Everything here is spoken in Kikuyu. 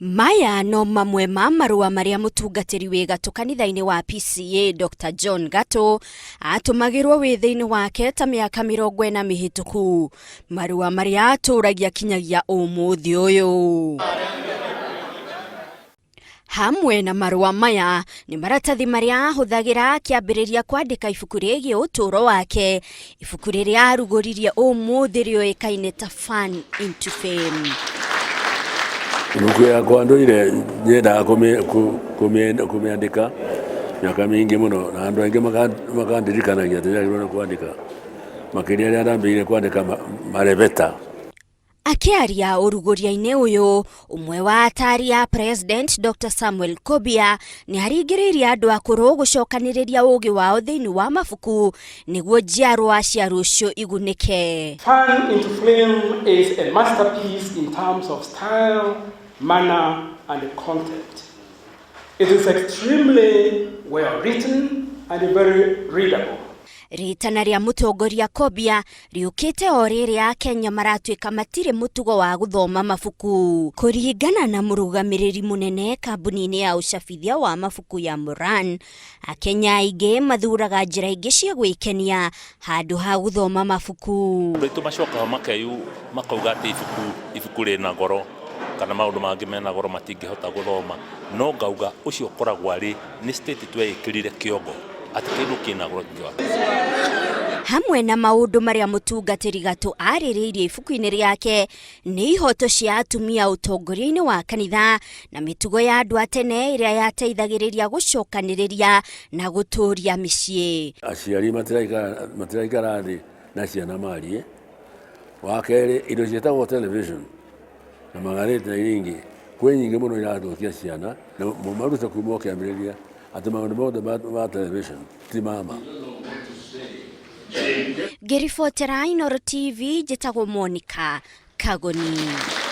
Maya no mamwe ma marũa marĩa mũtungatĩri wĩ gatũ kanitha-inĩ wa PCEA Dr. John Gatũ atũmagĩrwo wĩthĩ-inĩ wake ta mĩaka 40 mĩhĩtũku. Marũa marĩa atũragia kinyagia ũmũthĩ ũyũ. Hamwe na marũa maya nĩ maratathi marĩa ahũthagĩra akĩambĩrĩria kwandĩka ibuku rĩgiĩ ũtũũro wake, ibuku rĩrĩa arugũririe ũmũthĩ rĩũĩkaine ta Fan into Fame. Ibuku yakwa ndũire nyendaga kũmĩandĩka mĩaka mĩingĩ mũno na andũ aingĩ makandirikanagia atĩ njagĩrĩirwo nĩ kwandĩka makĩria rĩrĩa ndambĩrĩirie kwandĩka marebeta. Akĩaria ũrugũria-inĩ ũyũ, ũmwe wa atari a President Dr. Samuel Kobia nĩ aringĩrĩirie andũ akũrũ gũcokanĩrĩria ũũgĩ wao thĩinĩ wa mabuku nĩguo njiarwa cia rũciũ igunĩke. Fan into Flame is a masterpiece in terms of style, manner and content. It is extremely well written and very readable. Rĩtana rĩa mũtongoria Kobia rĩũkĩte o rĩrĩa Akenya maratuĩka matirĩ mũtugo wa gũthoma mabuku. Kũringana na mũrũgamĩrĩri mũnene kambuni-inĩ ya ũcabithia wa mabuku ya Moran, Akenya aingĩ mathuraga njĩra ingĩ cia gwĩkenia handũ ha gũthoma mabuku. Andũ aitũ macokaga makeyu makauga atĩ ibuku ibuku rĩna goro kana maũndũ mangĩ mena goro matingĩhota gũthoma, no ngauga ũcio ũkoragwo arĩ nĩ state tweĩkĩrire kĩongo atĩ kĩndũ kĩna goro tũtingĩhota. Hamwe na maũndũ marĩa mũtungatĩri Gatũ arĩrĩirie ibuku-inĩ rĩake nĩ ihoto cia atumia ũtongoria-inĩ wa kanitha na mĩtugo ya andũ a tene ĩrĩa yateithagĩrĩria gũcokanĩrĩria na gũtũria mĩciĩ. Aciari matiraikara thĩ na ciana marie. Wa kerĩ, indo ciĩtagwo television na magathĩti na iria ingĩ, kwĩ nyingĩ mũno irathũkia ciana na mũmarute kuma o kĩambĩrĩria atĩ maũndũ mothe ma television ti ma ma. Ngĩribotera Inooro TV njĩtagwo Monica Kagoni.